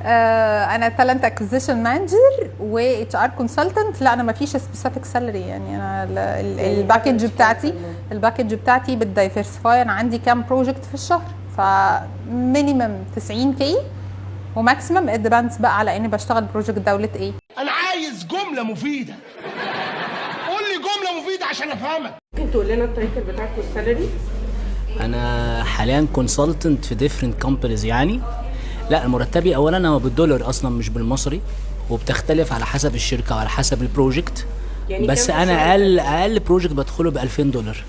انا talent acquisition manager و HR consultant. لا، انا ما فيش specific salary، يعني انا ال package بتاعتي، ال package بتاعتي بت diversify. انا عندي كام project في الشهر، ف minimum 90 K و maximum depends بقى على اني بشتغل project دولة ايه. انا عايز جملة مفيده، قول لي جملة مفيدة عشان افهمك. ممكن تقول لنا ال title بتاعك وال salary؟ انا حاليا consultant في different companies. يعني لا، مرتبي اولا هو بالدولار اصلا مش بالمصري، وبتختلف على حسب الشركة وعلى حسب ال project. يعني بس كام في انا الشهر؟ اقل project بدخله ب 2000 دولار.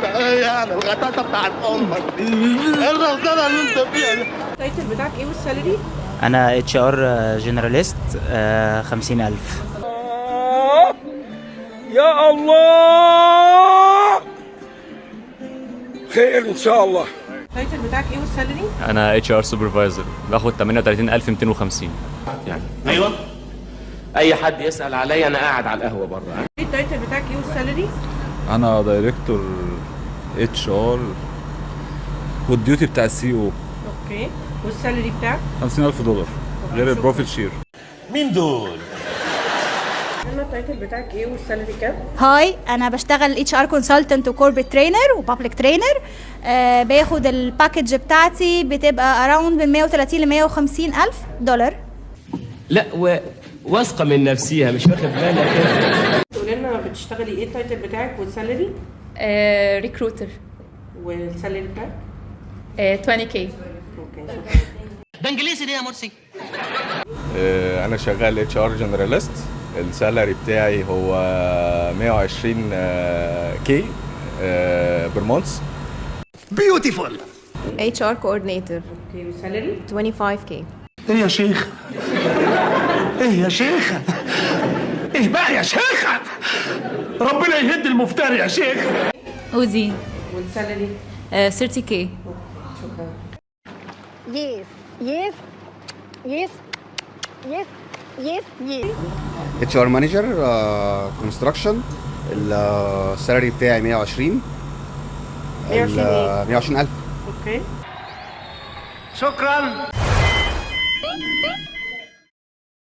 ايه يعني الغتاتة بتاعت امك دي؟ ايه الغلطانه اللي انت فيها دي؟ ال title بتاعك ايه وال salary؟ انا HR generalist، 50,000. يا الله، خير ان شاء الله. ال title بتاعك ايه وال salary؟ انا HR supervisor، باخد 38250. ايوه، اي حد يسال عليا، انا قاعد على القهوة بره. ال title بتاعك ايه وال salary؟ انا director HR وال duty بتاع ال CEO. okay، وال salary بتاعك؟ 50000 دولار غير ال profit share. مين دول؟ انا ال title بتاعك ايه وال salary كام؟ hi، انا بشتغل HR consultant و corporate trainer و public trainer. باخد ال package بتاعتي بتبقى around من 130 ل 150 الف دولار. لا، واثقة من نفسيها، مش واخد بالك؟ تقول لنا بتشتغلي ايه، ال title بتاعك وال salary؟ recruiter. وال salary بتاعك؟ 20 K. okay، شكرا. ده انجليزي دي يا مرسي. انا شغال HR generalist، ال salary بتاعي هو 120 K per month. beautiful. HR coordinator. okay، وال salary؟ 25 K. ايه يا شيخ؟ ايه يا شيخه؟ ايه بقى يا شيخه؟ ربنا يهد المفتري يا شيخ. اوزي. وال salary؟ 30 K. شكرا. yes. HR manager construction، ال salary بتاعي 120. 120 ايه؟ 120000. okay. شكرا.